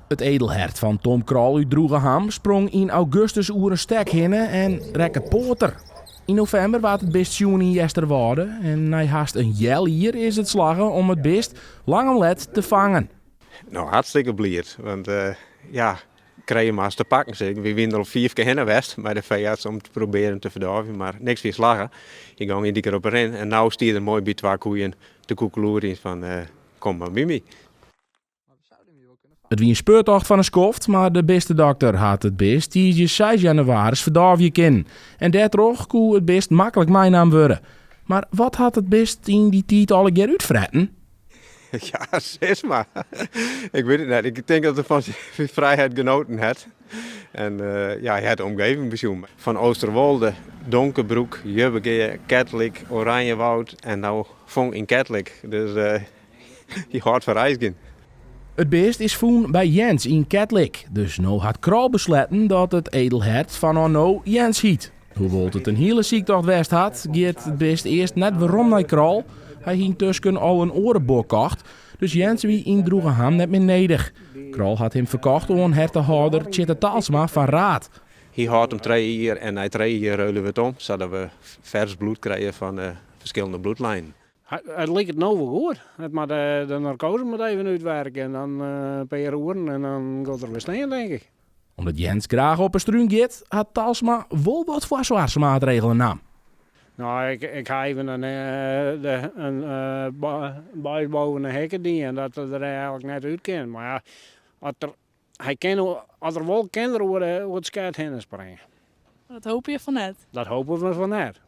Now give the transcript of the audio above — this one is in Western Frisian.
It edelhert fan Tom Krol út Droegeham sprong yn augustus oer in stek hinne en rekke poater. Yn novimber waard it bist sjoen yn Easterwâlde en nei hast in healjier is it slagge om it bist lang om let te fangen. No, hartstikke bliid, want ja, krije him hast te pakken. Sis. Wy wiene der al fiif kear hinne west mei de feearts om te probearjen te ferdôvjen, mar niks wie slagge. Hy gong iedere kear op 'e rin en no stiet er moai by twa koeien te koekeloerjen fan kom mar by my. It wie in speurtocht fan in skoft, mar de bistedokter hat it bist tiisdei seis jannewaris ferdôvje kinnen. En dêrtroch koe it bist maklik meinaam wurde. Mar wat hat it bist yn dy tiid allegear útfretten? Ja, sis mar. Ik wit it net. Ik tink dat er fan syn frijheid genoten hat. En ja, hy hat de omgeving besjoen. Fan Oosterwolde, Donkerbroek, Jubbegea, Ketlik, Oranjewoud en no fong yn Ketlik. Dus hy hâldt fan reizgjen. It bist is fûn by Jens yn Ketlik, dus no hat Krol besletten dat it edelhert fanôf no Jens hyt. Hoewol't it in hiele syktocht west hat, giet it bist earst net werom nei Krol. Hy hie yntusken al in oare bok kocht, dus Jens wie yn Droegeham net mear nedich. Krol hat him ferkocht oan hertehâlder Tjitte Talsma fan Raard. Hy hâldt him trije jier en nei trije jier ruile we it om, sadat we fers bloed krije fan ferskillende bloedlijnen. It liket no wol goed. It moat de narkoaze moat even útwerke en dan in pear oeren en dan giet er wer stean, tink ik. Omdat Jens graach op 'e strún giet, hat Talsma wol wat foarsoarchsmaatregelen naam. No, ik ha even in buis boven de hekken dien, dat er der eigenlik net út kin. Mar ja, as er, hy kin, as er wol, kin er oer it sket hinne springe. Dat hoopje je fan net? Dat hoopje we fan net.